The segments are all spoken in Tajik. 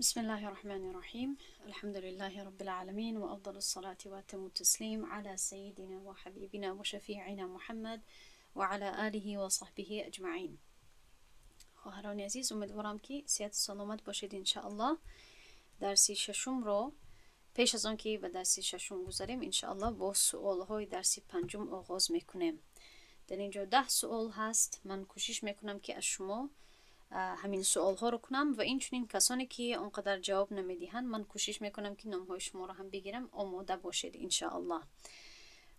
بسم الله الرحمن الرحيم، الحمد لله رب العالمين، وأفضل الصلاة وأتم التسليم على سيدنا وحبيبنا وشفيعنا محمد وعلى آله وصحبه أجمعين. خواهران عزیز، امیدوارم که صحت سلامت باشید انشاءالله. درسی ششم رو پیش از آن که به درسی ششم گذاریم، انشاءالله با سوال های درسی پنجم آغاز میکنیم. در اینجا 10 سوال هست. من کوشش میکنم که از شما ҳамин суолҳоро кунам ва инчунин касоне ки он қадар ҷавоб намедиҳанд, ман кӯшиш мекунам, ки номҳои шуморо ҳам бигирам. Омода бошед, иншааллоҳ.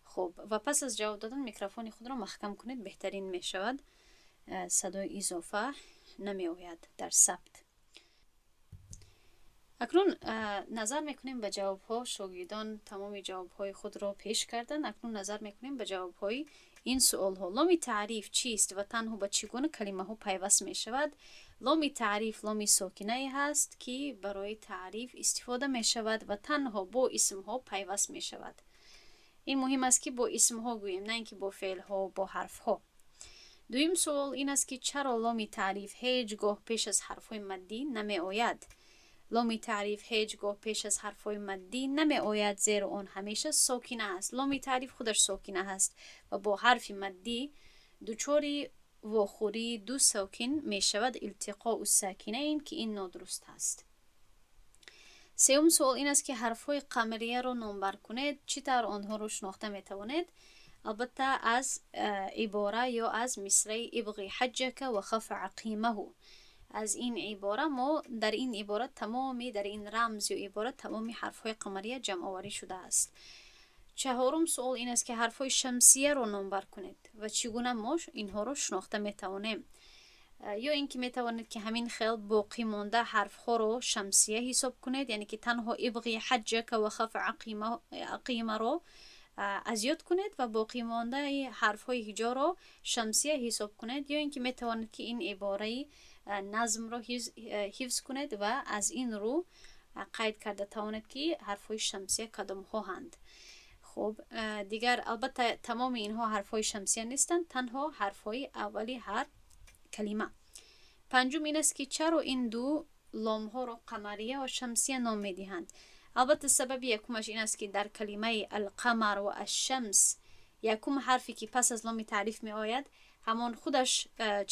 Хуб, ва пас аз ҷавоб додан микрофони худро маҳкам кунед, беҳтарин мешавад, садои изофа намеояд дар сабт. Акнун назар мекунем ба ҷавобҳо. Шогирдон тамоми ҷавобҳои худро пеш карданд. Акнун назар мекунем ба ҷавобҳои ин суолҳо. Ломи таъриф чист ва танҳо ба чӣ гуна калимаҳо пайваст мешавад? Ломи таъриф ломи сокинае ҳаст, ки барои таъриф истифода мешавад ва танҳо бо исмҳо пайваст мешавад. Ин муҳим аст, ки бо исмҳо гӯем, на ин ки бо феълҳо, бо ҳарфҳо. Дуюм суол ин аст, ки чаро ломи таъриф ҳеҷ гоҳ пеш аз ҳарфҳои маддӣ намеояд? Ломи таъриф ҳеҷ гоҳ пеш аз ҳарфҳои маддӣ намеояд, зеро он ҳамеша сокина аст. Ломи таъриф худаш сокина ҳаст ва бо ҳарфи маддӣ дучори вохӯрии ду сокин мешавад, التقاء الساكنين, ки ин нодуруст ҳаст. Сеюм суол ин аст, ки ҳарфҳои қамарияро номбар кунед. Чӣ тавр онҳоро шинохта метавонед? Албатта, аз ибора ё аз мисраи ابغ حجك وخف عقيمه. Аз ин ибора мо, дар ин ибора тамоми, дар ин рамз ё ибора тамоми ҳарфҳои қамария ҷамъоварӣ шудааст. Чаҳорум суол ин аст, ки ҳарфҳои шамсияро номбар кунед ва чӣ гуна мо инҳоро шинохта метавонем? Ё ин ки метавонед, ки ҳамин хел боқӣ монда ҳарфҳоро шамсия ҳисоб кунед, яъне ки танҳо ابغ حجك وخف عقيمه ро аз ёд кунед ва боқимондаи ҳарфҳои ҳиҷоро шамсия ҳисоб кунед, ё ин ки метавонед, ки ин ибораи назмро ҳифз кунед ва аз ин рӯ қайд карда тавонед, ки ҳарфҳои шамсия кадомҳоҳанд. Хуб, дигар, албатта, тамоми инҳо ҳарфҳои шамсия нестанд, танҳо ҳарфҳои аввали ҳар калима. Панҷум ин аст, ки чаро ин ду ломҳоро қамария ва шамсия ном медиҳанд? Албатта, сабаби якумаш ин аст, ки дар калимаи القمر ва الشمس якум ҳарфе ки пас аз ломи таъриф меояд, ҳамон худаш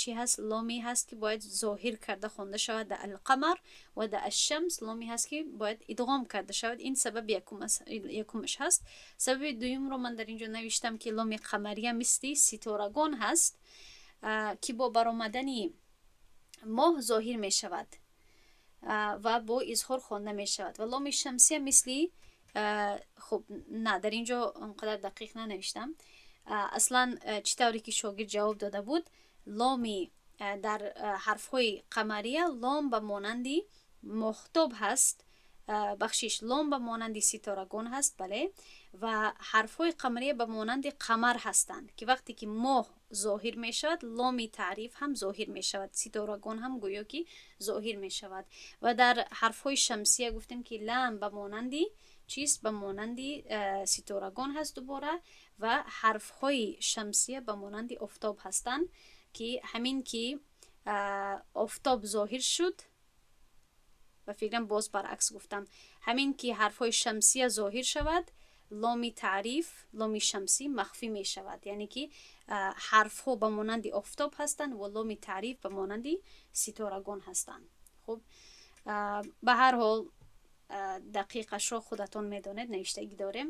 чӣ ҳаст? Ломе ҳаст, ки бояд зоҳир карда хонда шавад дар القمر ва дар الشمس ломе ҳаст, ки бояд идғом карда шавад. Ин сабаби якумаш ҳаст. Сабаби дуюмро ман дар ин ҷо навиштам, ки ломи қамария мисли ситорагон ҳаст, ки бо баромадани моҳ зоҳир мешавад ва бо изҳор хонда мешавад, ва ломи шамсия мисли, хуб, на, дар ин ҷо он қадар дақиқ нанавиштам. Аслан, чӣ тавре ки шогирд ҷавоб дода буд, ломи дар ҳарфҳои қамария лом ба монанди моҳтоб ҳаст, бахшиш, лом ба монанди ситорагон ҳаст, бале, ва ҳарфҳои қамария ба монанди қамар ҳастанд, ки вақте ки моҳ зоҳир мешавад, ломи таъриф ҳам зоҳир мешавад, ситорагон ҳам гӯё ки зоҳир мешавад. Ва дар ҳарфҳои шамсия гуфтем, ки лам ба монанди чист? Ба монанди ситорагон ҳаст дубора, ва ҳарфҳои шамсия ба монанди офтоб ҳастанд, ки ҳамин ки офтоб зоҳир шуд, ба фикрам, боз баръакс гуфтам, ҳамин ки ҳарфҳои шамсия зоҳир шавад, ломи таъриф, ломи шамсӣ махфӣ мешавад, яъне ки ҳарфҳо ба монанди офтоб ҳастанд ва ломи таъриф ба монанди ситорагон ҳастанд. Хуб, ба ҳар ҳол, дақиқашро худатон медонед, навиштагӣ дорем.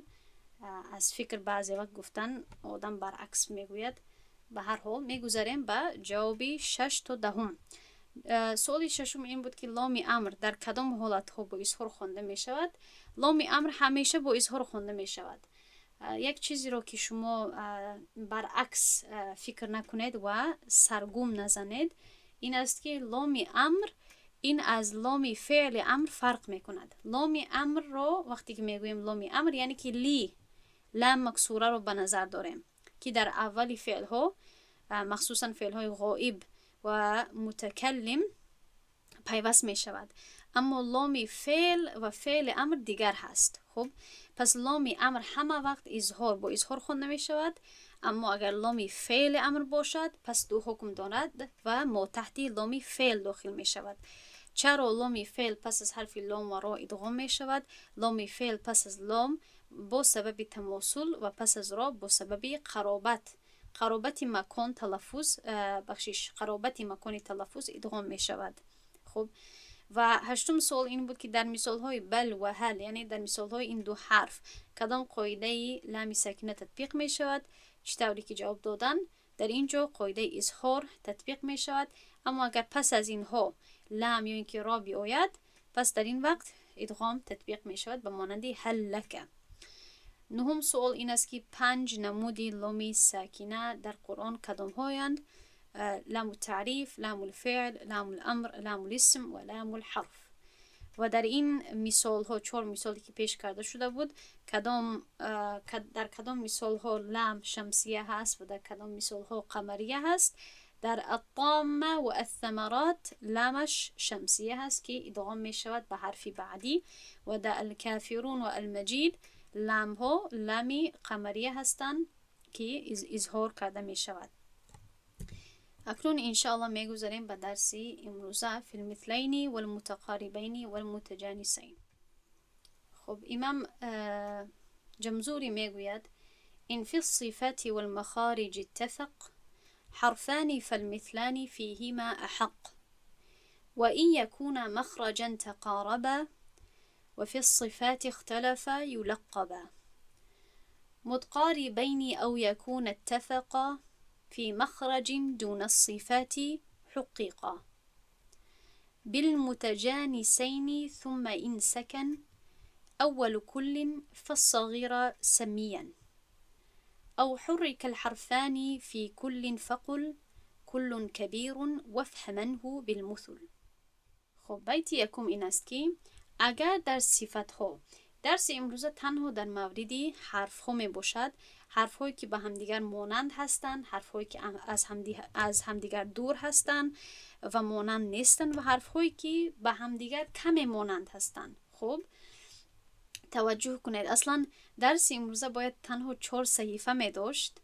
Аз фикр баъзе вақт гуфтан одам баръакс мегӯяд. Ба ҳар ҳол, мегузарем ба ҷавоби шаш то 10-ум. Суоли шашум ин буд, ки ломи амр дар кадом ҳолатҳо бо изҳор хонда мешавад? Ломи амр ҳамеша бо изҳор хонда мешавад. Як чизеро, ки шумо баръакс фикр накунед ва саргум назанед, ин аст, ки ломи амр ин аз ломи феъли амр фарқ мекунад. Ломи амрро вақте ки мегӯем ломи амр, яъне ки ли лам максураро ба назар дорем, ки дар аввали феълҳо, махсусан феълҳои ғоиб ва мутакаллим, пайваст мешавад. Аммо ломи феъл ва феъли амр дигар ҳаст. Хуб, пас ломи амр ҳама вақт изҳор, бо изҳор хонда мешавад. Аммо агар ломи феъли амр бошад, пас ду ҳукм дорад ва мо таҳти ломи феъл дохил мешавад. Чаро ломи феъл пас аз ҳарфи лом ва ро идғом мешавад? Ломи феъл пас аз лом бо сабаби тамосул ва пас аз ро бо сабаби қаробат, қаробати макон талаффуз, бахшиш, қаробати макони талаффуз идғом мешавад. Хуб, ва ҳаштум суол ин буд, ки дар мисолҳои بل ва هل, яъне дар мисолҳои ин ду ҳарф, кадом қоидаи лами сакина татбиқ мешавад? Чӣ тавре ки ҷавоб додан, дар ин ҷо қоидаи изҳор татбиқ мешавад. Аммо агар пас аз инҳо лам ё ин ки ро биояд, пас дар ин вақт идғом татбиқ мешавад, ба монанди هل لك. Нуҳум суол ин аст, ки панҷ намуди ломи сакина дар Қуръон кадомҳоянд? لام التعريف، لام الفعل، لام الأمر، لام الاسم ва لام الحرف. Ва дар ин мисолҳо, чор мисоле ки пеш карда шуда буд, кадом дар кадом мисолҳо лам шамсия ҳаст ва дар кадом мисолҳо қамария ҳаст? Дар الطامة ва الثمرات ламаш шамсия ҳаст, ки идғом мешавад ба ҳарфи баъдӣ, ва дар الكافرون ва المجيد ламҳо лами қамария ҳастанд, ки изҳор карда мешавад. Акнун, иншаалло, мегузарем ба дарси имрӯза: في المثلين والمتقاربين والمتجانسين. Хуб, имам Ҷамзурӣ мегӯяд: إن في الصفات والمخارج اتفق حرفان فالمثلان فيهما أحق، وإن يكونا مخرجا تقاربا وفي الصفات اختلفا يلقبا متقاربين، أو يكون اتفقا في مخرج دون الصفات حققا بالمتجانسين، ثم إن سكن أول كل فالصغير سميا، أو حرك الحرفان في كل فقل كل كبير وافهمنه بالمثل. Хуб, байти якум ин аст, ки агар дар сифатҳо, дарси имрӯза танҳо дар мавриди ҳарфҳо мебошад, ҳарфҳое ки ба ҳамдигар монанд ҳастанд, ҳарфҳое ки аз ҳамдигар дур ҳастанд ва монанд нестанд ва ҳарфҳое ки ба ҳамдигар каме монанд ҳастанд. Хуб, таваҷҷӯҳ кунед. Аслан дарси имрӯза бояд танҳо чор саҳифа медошт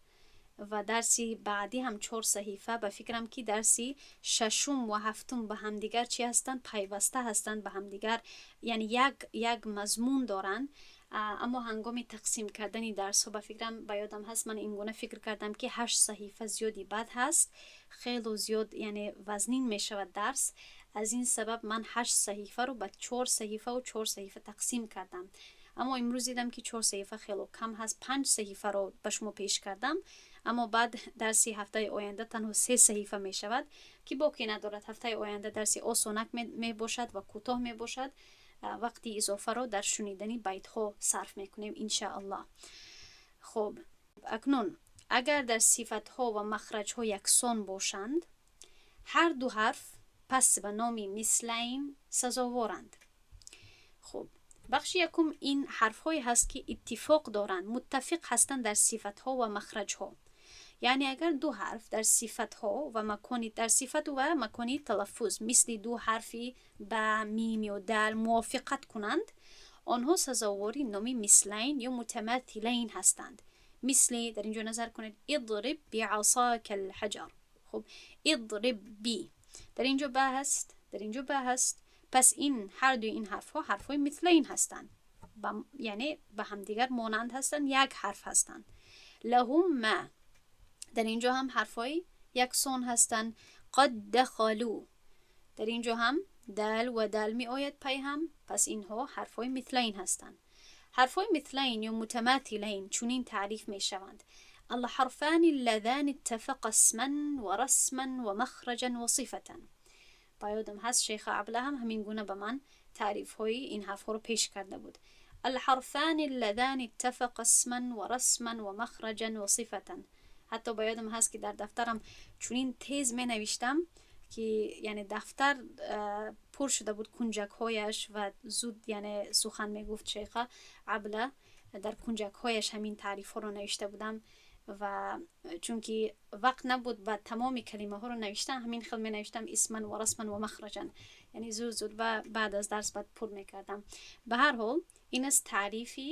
ва дарси баъдӣ ҳам чор саҳифа. Ба фикрам, ки дарси шашум ва ҳафтум ба ҳамдигар чӣ ҳастанд? Пайваста ҳастанд ба ҳамдигар, яъне як мазмун доранд. Аммо ҳангоми тақсим кардани дарсҳо, ба фикрам, ба ёдам ҳаст, ман ин гуна фикр кардам, ки ҳашт саҳифа зиёди бад ҳаст, хело зиёд, яъне вазнин мешавад дарс. Аз ин сабаб ман ҳашт саҳифаро ба чор саҳифаву чор саҳифа тақсим кардам. Аммо имрӯз дидам, ки чор саҳифа хело кам ҳаст, панҷ саҳифаро ба шумо пеш кардам. Аммо баъд дарси ҳафтаи оянда танҳо се саҳифа мешавад, ки боке надорад. Ҳафтаи оянда дарси осонак мебошад ва кӯтоҳ мебошад. Вақти изофаро дар шунидани байтҳо сарф мекунем, иншааллоҳ. Хуб, акнун агар дар сифатҳо ва махраҷҳо яксон бошанд ҳар ду ҳарф, пас ба номи مثلين сазоворанд. Хуб, бахши якум ин ҳарфҳое ҳаст, ки иттифоқ доранд, муттафиқ ҳастанд дар сифатҳо ва махраҷҳо. Яъне агар ду ҳарф дар сифатҳо ва макони, дар сифату ва макони талаффуз, мисли ду ҳарфи ба, мим ё дал, мувофиқат кунанд, онҳо сазовори номи مثلين ё متماثلين ҳастанд. Мисли дар ин ҷо назар кунед: اضرب بعصاك الحجر. Хуб, اضرب ب, дар ин ҷо ба ҳаст, дар ин ҷо ба ҳаст. Пас ин ҳар дуи ин ҳарфҳо ҳарфҳои مثلين ҳастанд, яъне ба ҳамдигар монанд ҳастанд, як ҳарф ҳастанд. لهما, дар ин ҷо ҳам ҳарфҳои яксон ҳастанд. قد دخلوا, дар ин ҷо ҳам дал ва дал меояд пайҳам. Пас инҳо ҳарфҳои مثلين ҳастанд. Ҳарфҳои مثلين ё متماثلين чунин таъриф мешаванд: الحرفان اللذان اتفقا اسما ورسما ومخرجا وصفة. Ба ёдам ҳаст, шейха Абла ҳам ҳамин гуна ба ман таърифҳои ин ҳарфҳоро пеш карда буд: الحرفان اللذان اتفقا اسما ورسما ومخرجا وصفة. Ҳатто ба ёдам ҳаст, ки дар дафтарам чунин тез менавиштам, ки яъне дафтар пур шуда буд кунҷакҳояш ва зуд, яъне сухан мегуфт шейха Абла, дар кунҷакҳояш ҳамин таърифҳоро навишта будам. Ва чунки вақт набуд ба тамоми калимаҳоро навиштан, ҳамин хел менавиштам: اسما ورسما ومخرجا, яъне зуд зуд ва баъд аз дарс баъд пур мекардам. Ба ҳар ҳол, ин аст таърифи,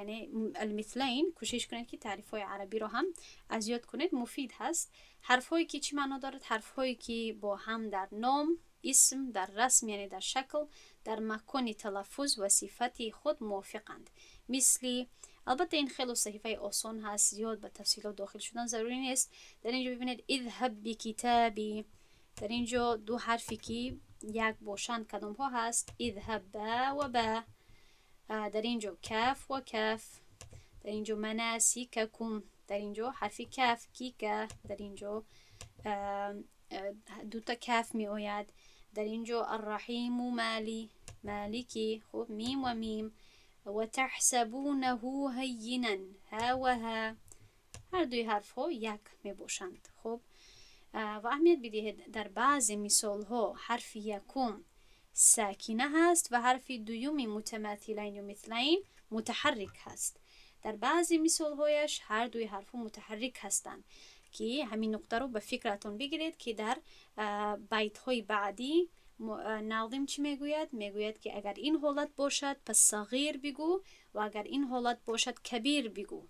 яъне المثلين. Кӯшиш кунед, ки таърифҳои арабиро ҳам аз ёд кунед, муфид ҳаст. Ҳарфҳое ки чӣ маъно дорад? Ҳарфҳое ки бо ҳам дар ном исм, дар расм, яъне дар шакл, дар макони талаффуз ва сифати худ мувофиқанд. Мисли, албатта, ин хело саҳифаи осон ҳаст, зиёд ба тафсилот дохил шудан зарурӣ нест. Дар ин ҷо бибинед: اذهب بكتابي. Дар ин ҷо ду ҳарфе ки як бошанд кадомҳо ҳаст? اذهب, ба ва ба. Дар ин ҷо каф ва каф. Дар ин ҷо مناسككم, дар ин ҷо ҳарфи каф, кика. Дар ин ҷо дута каф меояд. Дар ин ҷо الرحيم مالي مالك. Хуб, мим ва мим. وتحسبونه هينا, ҳа ва ҳа, ҳар дуи ҳарфҳо як мебошанд. Хуб, ва аҳамият бидиҳед, дар баъзе мисолҳо ҳарфи якум сакина ҳаст ва ҳарфи дуюми متماثلين ё مثلين мутаҳаррик ҳаст. Дар баъзе мисолҳояш ҳар дуи ҳарфҳо мутаҳаррик ҳастанд, ки ҳамин нуқтаро ба фикратон бигиред, ки дар байтҳои баъдӣ нозим чӣ мегӯяд? Мегӯяд, ки агар ин ҳолат бошад, пас сағир бигӯ ва агар ин ҳолат бошад, кабир бигӯ,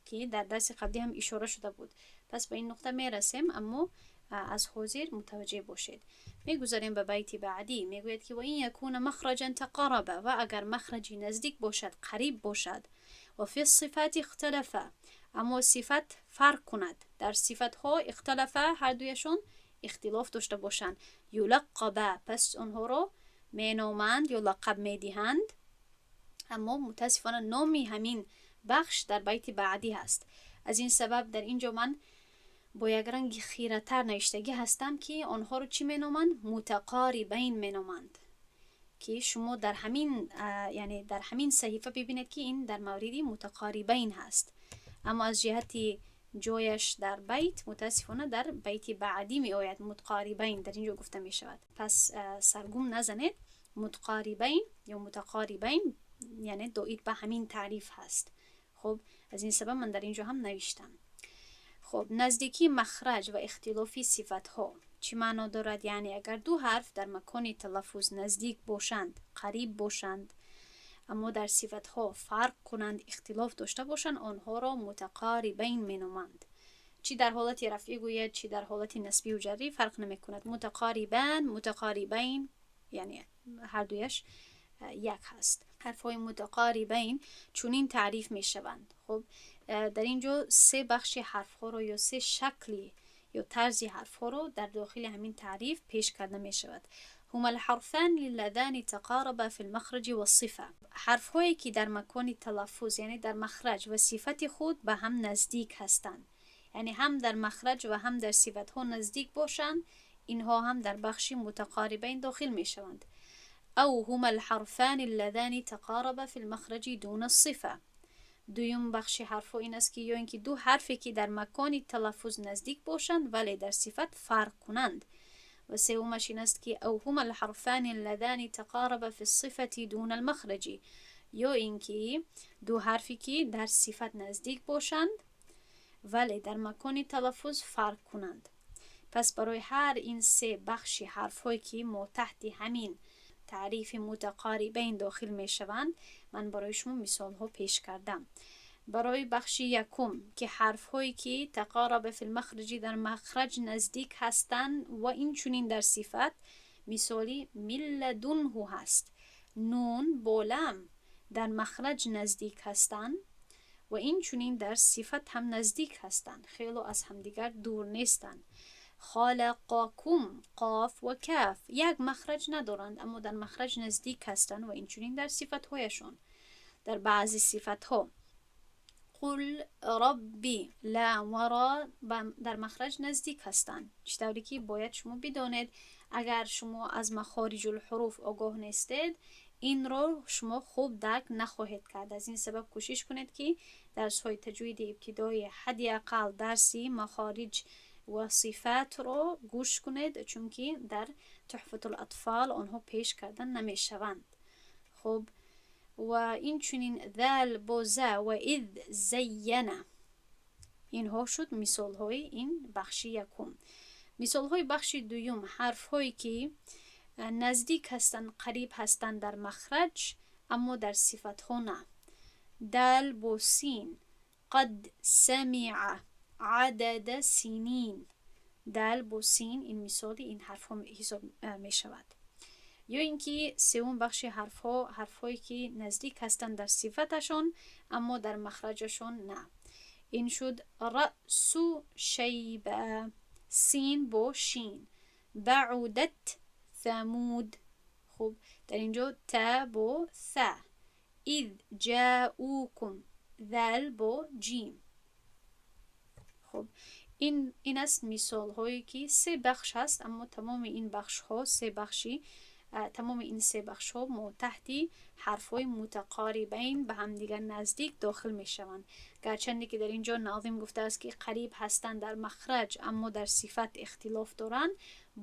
ки дар дарси қаблӣ ҳам ишора шуда буд. Пас ба ин нуқта мерасем, аммо аз ҳозир мутаваҷҷеҳ бошед. Мегузарем ба байти баъдӣ. Мегӯяд, ки وإن يكونا مخرجا تقاربا, ва агар махраҷи наздик бошад, қариб бошад, وفي الصفات اختلفا, аммо сифат фарқ кунад, дар сифатҳо اختلفا, ҳардуяшон ихтилоф дошта бошанд, يلقبا, пас онҳоро меноманд ё лақаб медиҳанд. Аммо мутаассифона номи ҳамин бахш дар байти баъдӣ ҳаст. Аз ин сабаб дар ин ҷо ман бо як ранги хиратар навиштагӣ ҳастам, ки онҳоро чӣ меноманд? متقاربين меноманд, ки шумо дар ҳамин, яъне дар ҳамин саҳифа бибинед, ки ин дар мавриди متقاربين ҳаст, аммо аз ҷиҳати ҷояш дар байт мутаассифона дар байти баъдӣ меояд. متقاربين дар ин ҷо гуфта мешавад. Пас саргум назанед, متقاربين ё متقاربين яъне доир ба ҳамин таъриф ҳаст. Хуб, аз ин сабаб ман дар ин ҷо ҳам навиштам. Хуб, наздикии махраҷ ва ихтилофи сифатҳо чӣ маъно дорад? Яъне агар ду ҳарф дар макони талаффуз наздик бошанд, қариб бошанд, аммо дар сифатҳо фарқ кунанд, ихтилоф дошта бошанд, онҳоро متقاربين меноманд. Чӣ дар ҳолати рафъӣ гӯяд, чӣ дар ҳолати насбиву ҷаррӣ, фарқ намекунад. متقاربان, متقاربين, яъне ҳардуяш як ҳаст. Ҳарфҳои متقاربين чунин таъриф мешаванд. Хуб, дар ин ҷо се бахши ҳарфҳоро ё се шакли ё тарзи ҳарфҳоро дар дохили ҳамин таъриф пеш карда мешавад. هما الحرفان اللذان تقاربا في المخرج والصفة, ҳарфҳое ки дар макони талаффуз, яъне дар махраҷ ва сифати худ ба ҳам наздик ҳастанд, яъне ҳам дар махраҷ ва ҳам дар сифатҳо наздик бошанд, инҳо ҳам дар бахши متقاربين дохил мешаванд. أو هما الحرفان اللذان تقاربا في المخرج دون الصفة. Дуюм бахши ҳарфҳо ин аст, ки ё ин ки ду ҳарфе ки дар макони талаффуз наздик бошанд, вале дар сифат фарқ кунанд. Ва сеюмаш ин аст, ки أو هما الحرفان اللذان تقاربا في الصفة دون المخرج, ё ин ки ду ҳарфе ки дар сифат наздик бошанд, вале дар макони талаффуз фарқ кунанд. Пас барои ҳар ин се бахши ҳарфҳое ки мо таҳти ҳамин таърифи متقاربين дохил мешаванд, ман барои шумо мисолҳо пеш кардам. Барои бахши якум, ки ҳарфҳое ки تقاربا في المخرج, дар махраҷ наздик ҳастанд ва инчунин дар сифат, мисоли من لدنه ҳаст. Нун бо лам дар махраҷ наздик ҳастанд ва инчунин дар сифат ҳам наздик ҳастанд, хело аз ҳамдигар дур нестанд. خلقكم, қоф ва каф як махраҷ надоранд, аммо дар махраҷ наздик ҳастанд ва инчунин дар сифатҳояшон, дар баъзе сифатҳо. قل رب, лам ва ро дар махраҷ наздик ҳастанд. Чӣ тавре ки бояд шумо бидонед, агар шумо аз مخارج الحروف огоҳ нестед, инро шумо хуб дарк нахоҳед кард. Аз ин сабаб кӯшиш кунед, ки дарсҳои таҷвиди ибтидои, ҳадди ақал дарси махориҷ ва сифатро гӯш кунед, чунки дар Туҳфатул Атфол онҳо пеш карда намешаванд. Хуб, ва инчунин зал бо за وإذ زين. Инҳо шуд мисолҳои ин бахши якум. Мисолҳои бахши дуюм: ҳарфҳое ки наздик ҳастанд, қариб ҳастанд дар махраҷ, аммо дар сифатҳо на. Дал бо син, قد سمع, عدد سنين. Дал бо син, ин мисоли ин ҳарфҳо ҳисоб мешавад. Ё ин ки сеюм бахши ҳарфҳо, ҳарфҳое ки наздик ҳастанд дар сифаташон, аммо дар махраҷашон на. Ин шуд رأس شيبة, син бо шин, بعدت ثمود. Хуб, дар ин ҷо та бо ث, إذ جاءوكم, ذال бо ҷим. Хуб, ин аст мисолҳое, ки се бахш ҳаст, аммо тамоми ин бахшҳо, се бахши, тамоми ин се бахшҳо мо таҳти ҳарфҳои متقاربين, ба ҳамдигар наздик, дохил мешаванд. Гарчанде ки дар ин ҷо нозим гуфтааст, ки қариб ҳастанд дар махраҷ, аммо дар сифат ихтилоф доранд,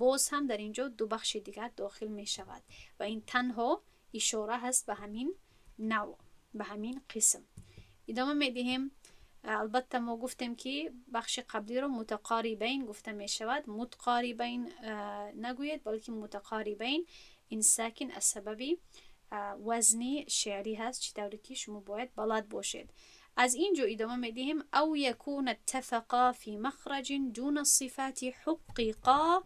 боз ҳам дар ин ҷо ду бахши дигар дохил мешавад ва ин танҳо ишора ҳаст ба ҳамин навъ, ба ҳамин қисм. Идома медиҳем. Албатта, мо гуфтем, ки бахши қаблиро متقاربين гуфта мешавад. متقاربين нагӯед, балки متقاربين. Ин сакин аз сабаби вазни шеърӣ ҳаст, чӣ тавре ки шумо бояд балад бошед. Аз ин ҷо идома медиҳем: أو يكونا اتفقا في مخرج دون الصفات حققا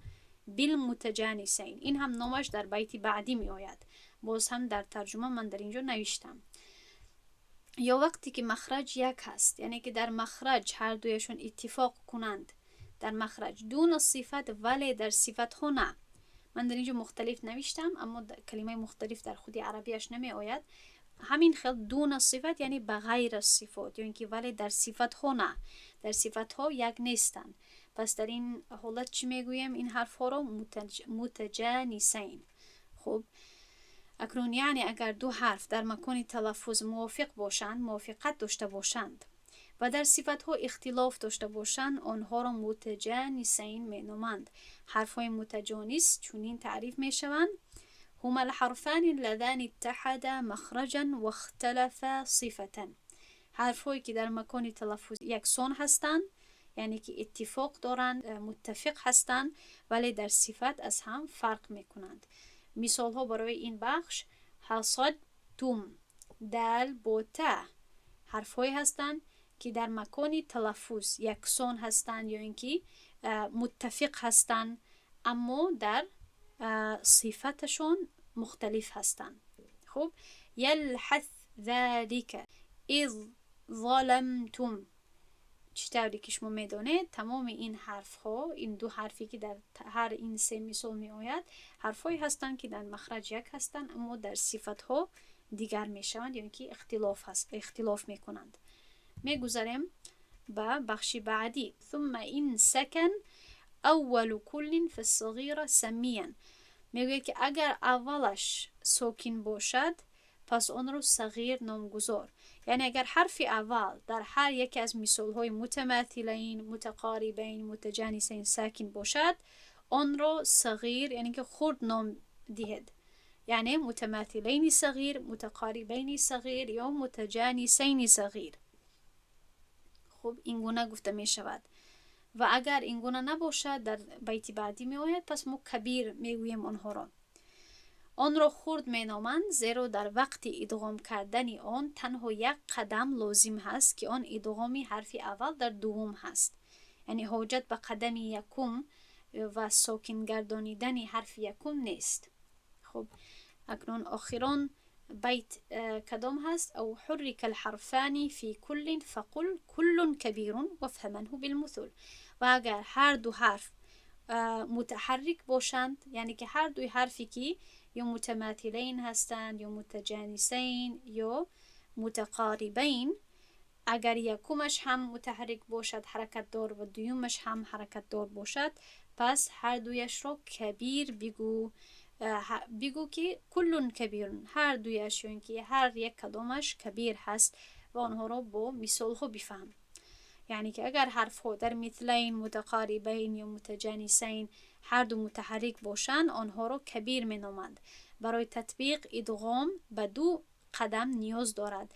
بالمتجانسين. Ин ҳам номаш дар байти баъдӣ меояд. Боз ҳам дар тарҷума ман дар ин ҷо навиштам. Ё вақте ки махраҷ як ҳаст, яъне ки дар махраҷ ҳардуяшон иттифоқ кунанд дар махраҷ, دون الصفات, вале дар сифатҳо на. Ман дар ин ҷо مختلف навиштам, аммо калимаи مختلف дар худи арабияш намеояд. Ҳамин хел دون الصفات, яъне ба ғайр аз сифот, ё ин ки вале дар сифатҳо на, дар сифатҳо як нестанд. Пас дар ин ҳолат чӣ мегӯем ин ҳарфҳоро? متجانسين. Хуб, акнун, яъне агар ду ҳарф дар макони талаффуз мувофиқ бошанд, мувофиқат дошта бошанд ва дар сифатҳо ихтилоф дошта бошанд, онҳоро متجانسين меноманд. Ҳарфҳои мутаҷонис чунин таъриф мешаванд: هما الحرفان اللذان اتحدا مخرجا واختلفا صفة. Ҳарфҳое ки дар макони талаффуз яксон ҳастанд, яъне ки иттифоқ доранд, муттафиқ ҳастанд, вале дар сифат аз ҳам фарқ мекунанд. Мисолҳо барои ин бахш: حصدتم, дал бо та, ҳарфҳое ҳастанд, ки дар макони талаффуз яксон ҳастанд ё ин ки муттафиқ ҳастанд, аммо дар сифаташон мухталиф ҳастанд. Хуб, يلهث ذلك, إذ ظلمتم. Чӣ тавре ки шумо медонед, тамоми ин ҳарфҳо, ин ду ҳарфе ки дар ҳар ин се мисол меояд, ҳарфҳое ҳастанд, ки дар махраҷ як ҳастанд, аммо дар сифатҳо дигар мешаванд ё ин ки ихтилоф ҳаст, ихтилоф мекунанд. Мегузарем ба бахши баъдӣ: ثم إن سكن أول كل فالصغير سميا. Мегӯяд, ки агар аввалаш сокин бошад, пас онро صغير номгузор. Яъне агар ҳарфи аввал дар ҳар яке аз мисолҳои متماثلين, متقاربين, متجانسين сакин бошад, онро صغير, яъне ки хурд ном диҳед, яъне متماثلين صغير, متقاربين صغير ё متجانسين صغير. Хуб, ин гуна гуфта мешавад. Ва агар ин гуна набошад, дар байти баъдӣ меояд, пас мо كبير мегӯем онҳоро. Онро хурд меноманд, зеро дар вақти идғом кардани он танҳо як қадам лозим ҳаст, ки он идғоми ҳарфи аввал дар дуввум ҳаст, яъне ҳоҷат ба қадами якум ва сокин гардонидани ҳарфи якум нест. Хуб, акнун охирон байт кадом ҳаст? أو حرك الحرفان في كل فقل كل كبير وافهمنه بالمثل. Ва агар ҳар ду ҳарф мутаҳаррик бошанд, яъне ки ҳар дуи ҳарфе ки ё متماثلين ҳастанд, ё متجانسين, ё متقاربين, агар якумаш ҳам мутаҳаррик бошад, ҳаракатдор, ва дуюмаш ҳам ҳаракатдор бошад, пас ҳар дуяшро كبير бигӯ. Бигӯ, ки كل كبير, ҳар дуяш ё ин ки ҳар як кадомаш كبير ҳаст ва онҳоро бо мисолҳо бифаҳм. Яъне ки агар ҳарфҳо дар مثلين, متقاربين ё متجانسين ҳарду мутаҳаррик бошанд, онҳоро كبير меноманд. Барои татбиқ идғом ба ду қадам ниёз дорад: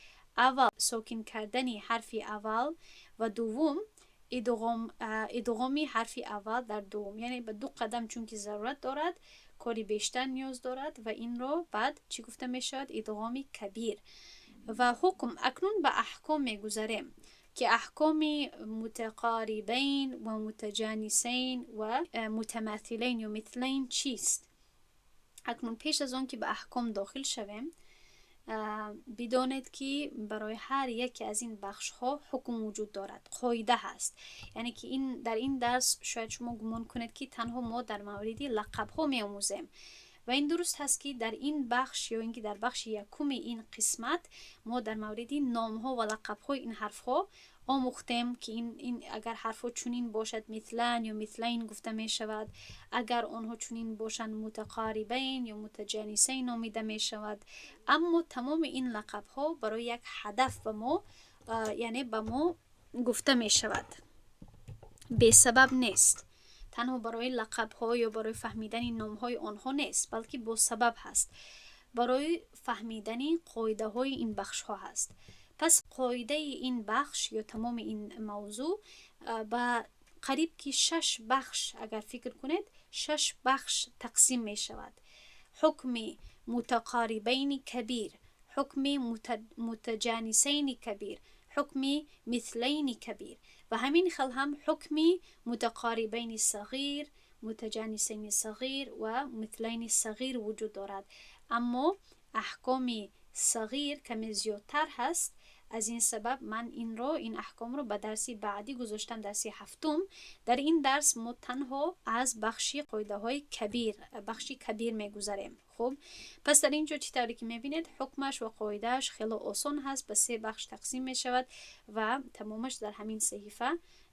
аввал, сокин кардани ҳарфи аввал ва дуввум, идғоми ҳарфи аввал дар дуввум. Яъне ба ду қадам чунки зарурат дорад, кори бештар ниёз дорад ва инро баъд чӣ гуфта мешавад? Идғоми كبير. Ва ҳукм. Акнун ба аҳком мегузарем. Ки аҳкоми мутақорибайн ва мутаҷанисайн ва мутамаthилайн ё митhlайн чист. Акнун пеш аз он ки ба аҳком дохил шавем, бидонед, ки барои ҳар яке аз ин бахшҳо ҳукм вуҷуд дорад, қоида ҳаст. Яъне ки ин дар ин дарс шояд шумо гумон кунед, ки танҳо мо дар мавриди лақабҳо меомӯзем, ва ин дуруст ҳаст, ки дар ин бахш ё ин ки дар бахши якуми ин қисмат мо дар мавриди номҳо ва лақабҳои ин ҳарфҳо омӯхтем, ки ин агар ҳарфҳо чунин бошад, митhlан ё митhlайн гуфта мешавад, агар онҳо чунин бошанд, мутақорибайн ё мутаҷанисайн номида мешавад. Аммо тамоми ин лақабҳо барои як ҳадаф ба мо, яъне ба мо гуфта мешавад, бесабаб нест. Танҳо барои лақабҳо ё барои фаҳмидани номҳои онҳо нест, балки бо сабаб ҳаст, барои фаҳмидани қоидаҳои ин бахшҳо ҳаст. Пас қоидаи ин бахш ё тамоми ин мавзӯъ ба қариб ки шаш бахш, агар фикр кунед, шаш бахш тақсим мешавад: ҳукми мутақорибайни кабир, ҳукми мутаҷанисайни кабир, ҳукми митhlайни кабир ва ҳамин хел ҳам ҳукми мутақорибайни сағир, мутаҷанисайни сағир ва митhlайни сағир вуҷуд дорад. Аммо аҳкоми сағир каме зиёдтар ҳаст. Аз ин сабаб ман ин аҳкомро ба дарси баъдӣ гузоштам, дарси ҳафтум. Дар ин дарс мо танҳо аз бахши қоидаҳои кабир, бахши кабир мегузарем. Хуб, пас дар ин ҷо, чӣ тавре ки мебинед, ҳукмаш ва қоидааш хело осон ҳаст, ба се бахш тақсим мешавад ва тамомаш дар ҳамин саҳифа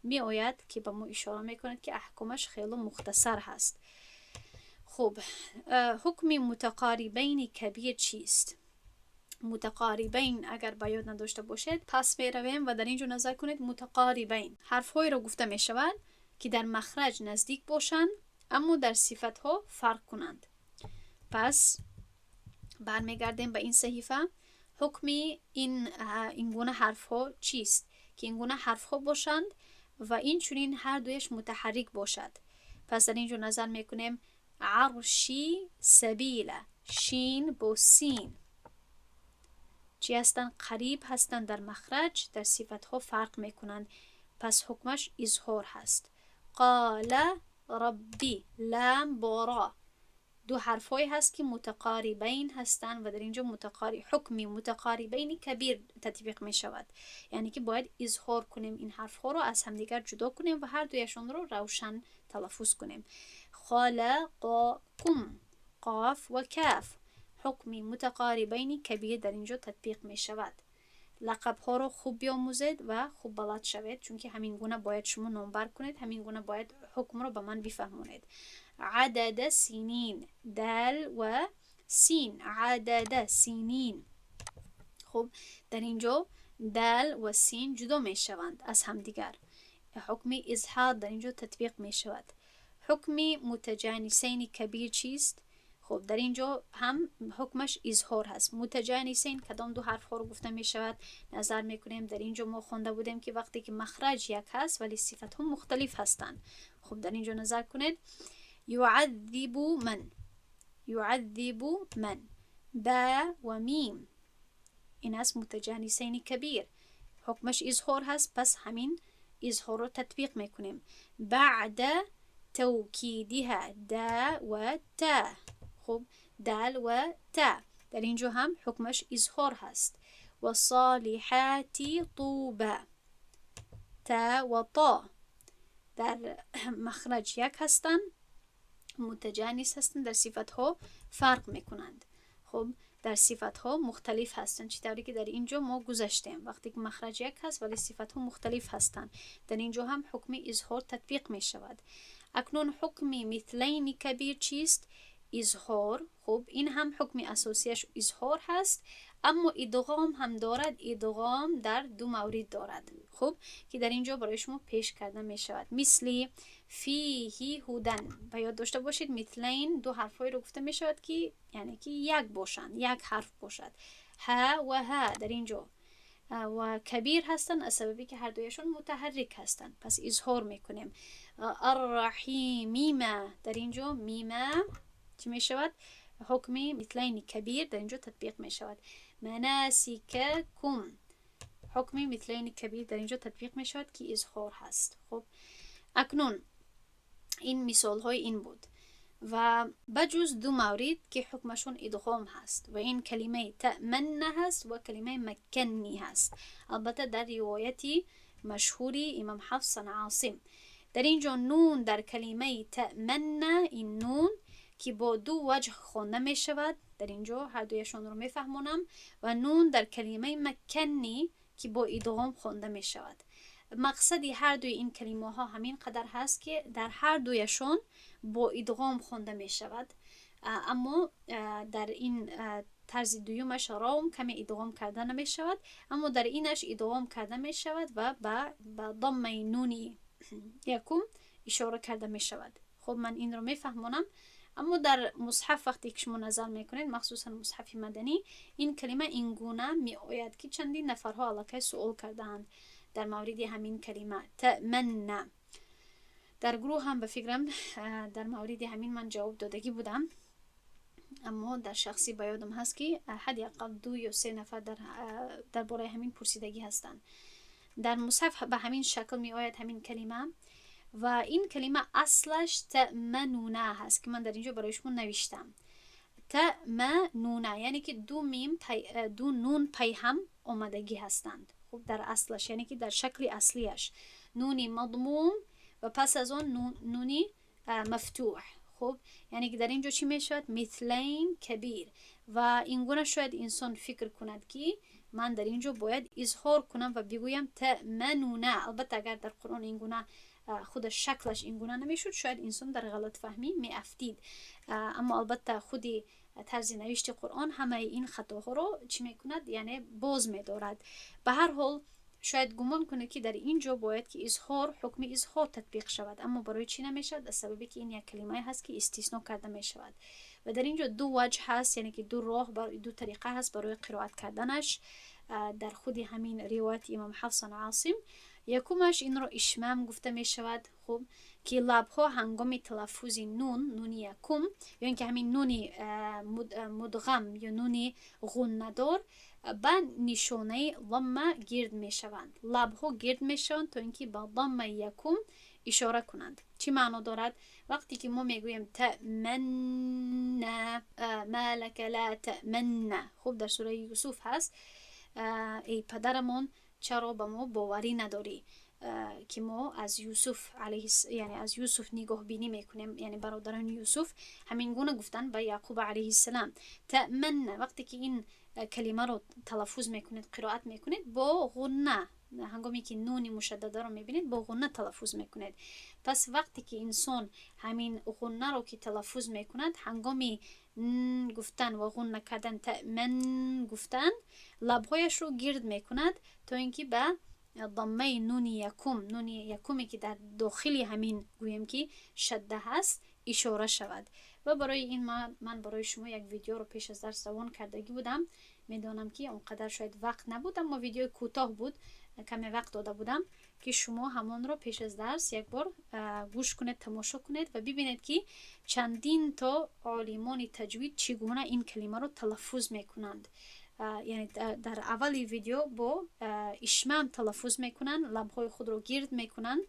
меояд, ки ба мо ишора мекунад, ки аҳкомаш хело мухтасар ҳаст. Хуб, ҳукми мутақорибайни кабир чист? Мутақорибайн агар ба ёд надошта бошед, пас меравем ва дар ин ҷо назар кунед: мутақорибайн ҳарфҳоеро гуфта мешавад, ки дар махраҷ наздик бошанд, аммо дар сифатҳо фарқ кунанд. Пас бармегардем ба ин саҳифа. Ҳукми ин гуна ҳарфҳо чист, ки ин гуна ҳарфҳо бошанд ва инчунин ҳар дуяш мутаҳаррик бошад? Пас дар ин ҷо назар мекунем: عرشي، سبيلا، шин бо син чӣ ҳастанд? Қариб ҳастанд дар махраҷ, дар сифатҳо фарқ мекунанд. Пас ҳукмаш изҳор ҳаст. قال رب، лам бо ро ду ҳарфҳое ҳаст, ки мутақорибайн ҳастанд ва дар ин ҷо ҳукми мутақорибайни кабир татбиқ мешавад, яъне ки бояд изҳор кунем, ин ҳарфҳоро аз ҳамдигар ҷудо кунем ва ҳар дуяшонро равшан талаффуз кунем. خلقكم، қоф ва каф, ҳукми мутақорибайни кабир дар ин ҷо татбиқ мешавад. Лақабҳоро хуб биомӯзед ва хуб балад шавед, чунки ҳамин гуна бояд шумо номбар кунед, ҳамин гуна бояд ҳукмро ба ман бифаҳмонед. عدد سنين، дал ва син، عدد سنين. Хуб, дар ин ҷо дал ва син ҷудо мешаванд аз ҳамдигар, ҳукми изҳор дар ин ҷо татбиқ мешавад. Ҳукми мутаҷанисайни кабир чист? Хуб, дар ин ҷо ҳам ҳукмаш изҳор ҳаст. Мутаҷанисайн кадом ду ҳарфҳоро гуфта мешавад? Назар мекунем: дар ин ҷо мо хонда будем, ки вақте ки махраҷ як ҳаст, вале сифатҳо мухталиф ҳастанд. Хуб, дар ин ҷо назар кунед: يعذب من، يعذب من، ба ва мим, ин аст мутаҷанисайни кабир, ҳукмаш изҳор ҳаст. Пас ҳамин изҳорро татбиқ мекунем. بعد توكيدها، да ва та. Хуб, дал ва та, дар ин ҷо ҳам ҳукмаш изҳор ҳаст. والصالحات طوبى، та ва то дар махраҷ як ҳастанд, мутаҷанис ҳастанд, дар сифатҳо фарқ мекунанд. Хуб, дар сифатҳо мухталиф ҳастанд, чӣ тавре ки дар ин ҷо мо гузаштем. Вақте ки махраҷ як ҳаст, вале сифатҳо мухталиф ҳастанд, дар ин ҷо ҳам ҳукми изҳор татбиқ мешавад. Акнун ҳукми митhlайни кабир чист? Изҳор. Хуб, ин ҳам ҳукми асосияш изҳор ҳаст, аммо идғом ҳам дорад. Идғом дар ду маврид дорад, хуб, ки дар ин ҷо барои шумо пеш карда мешавад, мисли فيه هدى. Ба ёд дошта бошед, митhlайн ду ҳарфҳоеро гуфта мешавад, ки яъне ки як бошанд, як ҳарф бошад. Ҳа ва ҳа дар ин ҷо ва кабир ҳастанд, аз сабабе ки ҳардуяшон мутаҳаррик ҳастанд, пас изҳор мекунем. الرحيم ما, дар ин ҷо мима чӣ мешавад? Ҳукми митhlайни кабир дар ин ҷо татбиқ мешавад. مناسككم. Ҳукми мислайни кабир дар инҷо татбиқ мешавад, ки изҳор ҳаст. Хуб, акнун ин мисолҳои ин буд ва ба ҷуз ду маврид, ки ҳукмашон идғом ҳаст, ва ин калимаи تأمنا ҳаст ва калимаи مكني ҳаст, албатта дар ривояти машҳури имом Ҳафс ан Осим. Дар ин ҷо нун дар калимаи تأمنا, ин нун, ки бо ду ваҷҳ хонда мешавад, дар ин ҷо ҳардуяшонро мефаҳмонам, ва нун дар калимаи مكني, ки бо идғом хонда мешавад. Мақсади ҳардуи ин калимаҳо ҳамин қадар ҳаст, ки дар ҳардуяшон бо идғом хонда мешавад, аммо дар ин тарзи дуюмаш равм каме идғом карда намешавад, аммо дар инаш идғом карда мешавад ва ба доммаи нуни якум ишора карда мешавад. Хуб, ман инро мефаҳмонам. Аммо дар мусҳаф вақте ки шумо назар мекунед, махсусан мусҳафи маданӣ, ин калима ин гуна меояд, ки чандин нафарҳо аллакай суол кардаанд дар мавриди ҳамин калима تأمنا. Дар гурӯҳ ҳам, ба фикрам, дар мавриди ҳамин ман ҷавоб додагӣ будам, аммо дар шахсӣ ба ёдам ҳаст, ки ҳадди ақал ду ё се нафар дар бораи ҳамин пурсидагӣ ҳастанд. Дар мусҳаф ба ҳамин шакл меояд ҳамин калима. Ва ин калима аслаш تأمنونا ҳаст, ки ман дар ин ҷо барои шумо навиштам. تأمنونا, яъне ки ду мим, ду нун пайҳам омадагӣ ҳастанд. Хуб, дар аслаш, яъне ки дар шакли аслияш, нуни мадмум ва пас аз он нуни мафтуҳ. Хуб, яъне ки дар ин ҷо чӣ мешавад? Мислайн кабир. Ва ин гуна шояд инсон фикр кунад, ки ман дар ин ҷо бояд изҳор кунам ва бигӯям تأمنونا. Албатта, агар дар Қуръон ин гуна худаш шаклаш ин гуна намешуд, шояд инсон дар ғалатфаҳмӣ меафтид. Аммо албатта худи тарзи навишти Қуръон ҳамаи ин хатоҳоро чӣ мекунад, яъне боз медорад. Ба ҳар ҳол, шояд гумон кунед, ки дар ин ҷо бояд ки изҳор, ҳукми изҳор татбиқ шавад. Аммо барои чӣ намешавад? Аз сабабе ки ин як калимае ҳаст, ки истисно карда мешавад. Ва дар ин ҷо ду ваҷҳ ҳаст, яъне ки ду роҳ, ду тариқа ҳаст барои қироат карданаш дар худи ҳамин ривояти имом Ҳафс ан Осим. Якумаш, инро ишмам гуфта мешавад. Хуб, ки лабҳо ҳангоми талаффузи нун, нуни якум, ё ин ки ҳамин нуни мудғам ё нуни ғуннадор, ба нишонаи ламма гирд мешаванд. Лабҳо гирд мешаванд, то ин ки ба даммаи якум ишора кунанд. Чӣ маъно дорад? Вақте ки мо мегӯем تأمنا, ما لك لا تأمنا, хуб, дар сураи Юсуф ҳаст, эй падарамон, чаро ба мо боварӣ надорӣ, ки мо аз Юсуф, яъне аз Юсуф нигоҳбинӣ мекунем? Яъне бародарони Юсуф ҳамин гуна гуфтанд ба Яъқуб алайҳиссалам. تأمنا, вақте ки ин калимаро талаффуз мекунед, қироат мекунед бо ғунна, ҳангоме ки нуни мушаддадаро мебинед, бо ғунна талаффуз мекунед. Пас вақте ки инсон ҳамин ғуннаро ки талаффуз мекунад, ҳангоми н гуфтан ва ғунна кардан, تأمن гуфтан, лабҳояшро гирд мекунад, то ин ки ба даммаи нуни якум, нуни якуме, ки дар дохили ҳамин, гӯем ки, шадда ҳаст, ишора шавад. Ва барои ин ман барои шумо як видеоро пеш аз дарс равон кардагӣ будам. Медонам, ки он қадар шояд вақт набуд, аммо видеои кӯтоҳ буд, каме вақт дода будам, ки шумо ҳамонро пеш аз дарс як бор гӯш кунед, тамошо кунед ва бибинед, ки чандин то олимони таҷвид чӣ гуна ин калимаро талаффуз мекунанд. Яъне дар аввали видео бо ишмам талаффуз мекунанд, лабҳои худро гирд мекунанд,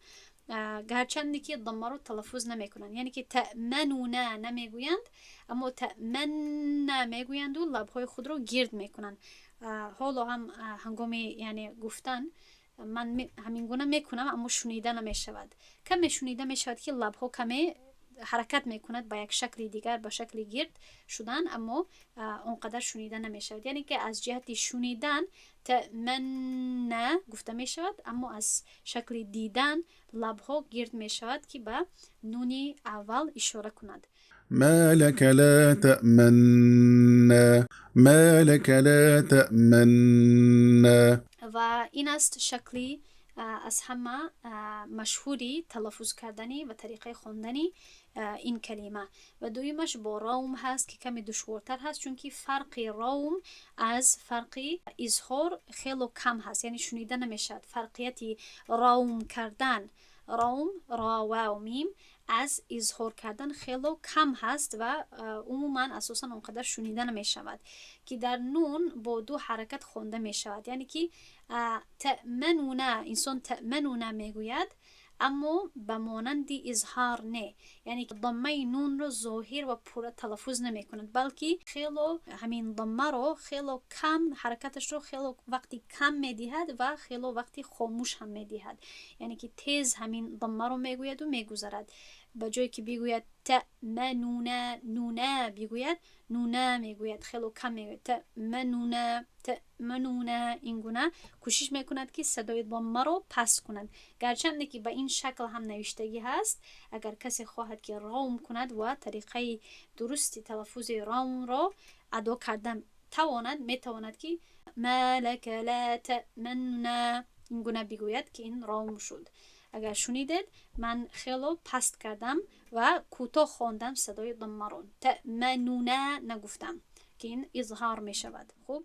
гарчанде ки даммаро талаффуз намекунанд, яъне ки تأمنونا намегӯянд, аммо تأمنا мегӯянду лабҳои худро гирд мекунанд. Ҳоло ҳам ҳангоми, яъне, гуфтан ман ҳамин гуна мекунам, аммо шунида намешавад. Каме шунида мешавад, ки лабҳо каме ҳаракат мекунад ба як шакли дигар, ба шакли гирд шудан, аммо он қадар шунида намешавад. Яъне ки аз ҷиҳати шунидан تأمنا гуфта мешавад, аммо аз шакли дидан лабҳо гирд мешавад, ки ба нуни аввал ишора кунад. ما لك لا تأمنا, ما لك لا تأمنا. Ва ин аст шакли аз ҳама машҳури талаффуз кардани ва тариқаи хондани ин калима. Ва дуюмаш бо равм ҳаст, ки каме душвортар ҳаст, чунки фарқи равм аз фарқи изҳор хело кам ҳаст, яъне шунида намешавад фарқияти равм кардан, равм, ро, вав, мим. Аз изҳор кардан хело кам ҳаст ва умуман асосан он қадар шунида намешавад, ки дар нун бо ду ҳаракат хонда мешавад, яъне ки تأمننا, инсон تأمننا мегӯяд, аммо ба монанди изҳор не, яъне даммаи нунро зоҳир ва пурра талаффуз намекунад, балки хело ҳамин даммаро хело кам, ҳаракаташро хело вақти кам медиҳад ва хело вақти хомӯш ҳам медиҳад, яъне ки тез ҳамин даммаро мегӯяду мегузарад. Ба ҷое ки бигӯяд تأمننا نونا бигӯяд, نونا мегӯяд, хело кам мегӯяд, تأمننا, تأمننا. Ин гуна кӯшиш мекунад, ки садои даммаро паст кунад, гарчанде ки ба ин шакл ҳам навиштагӣ ҳаст. Агар касе хоҳад, ки равм кунад ва тариқаи дурусти талаффузи равмро адо кардан тавонад, метавонад, ки ما لك لا تأمننا ин гуна бигӯяд, ки ин равм шуд. Агар шунидед, ман хело паст кардам ва кӯтоҳ хондам садои даммаро, تأمننا нагуфтам, ки ин изҳор мешавад. Хуб.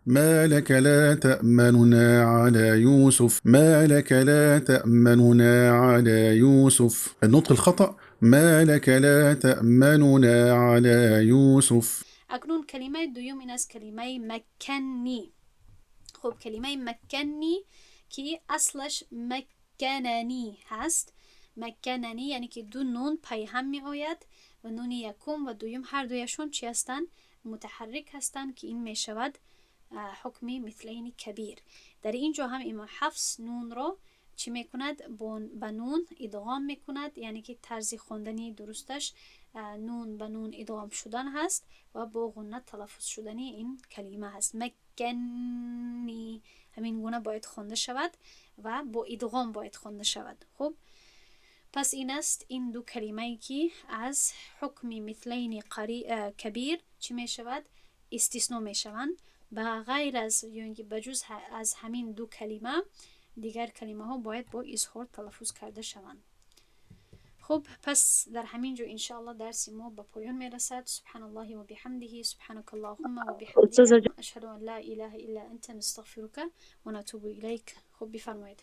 ما لك لا تأمننا على يوسف. ما لك لا تأمننا على يوسف. النطق الخطأ: ما لك لا تأمننا على يوسف. Акнун калимаи дуюм ин аст калимаи مكني. Хуб, калимаи مكني, ки аслаш مكنني ҳаст. مكنني, яъне ки ду нун пайҳам меояд ва нуни якум ва дуюм ҳар дуяшон чӣ ҳастанд? Мутаҳаррик ҳастанд, ки ин мешавад ҳукми مثلین کبیر. Дар ин ҷо ҳам имом Ҳафс нунро чӣ мекунад? Ба нун идғом мекунад, яъне ки тарзи хондани дурусташ нун ба нун идғом шудан ҳаст ва бо ғунна талаффуз шудани ин калима ҳаст. مكني, ҳамин гуна бояд хонда шавад ва бо идғом бояд хонда шавад. Хуб, пас ин аст ин ду калимае, ки аз ҳукми مثلین کبیر чӣ мешавад? Истисно мешаванд. Ба ғайр аз ё ин ки ба ҷуз аз ҳамин ду калима, дигар калимаҳо бояд бо изҳор талаффуз карда шаванд. Хуб, пас дар ҳамин ҷо, иншоалло, дарси мо ба поён мерасад. سبحان الله وبحمده، سبحانك اللهم وبحمدك، أشهد أن لا إله إلا أنت، نستغفرك ونتوب إليك. Хуб, бифармоед.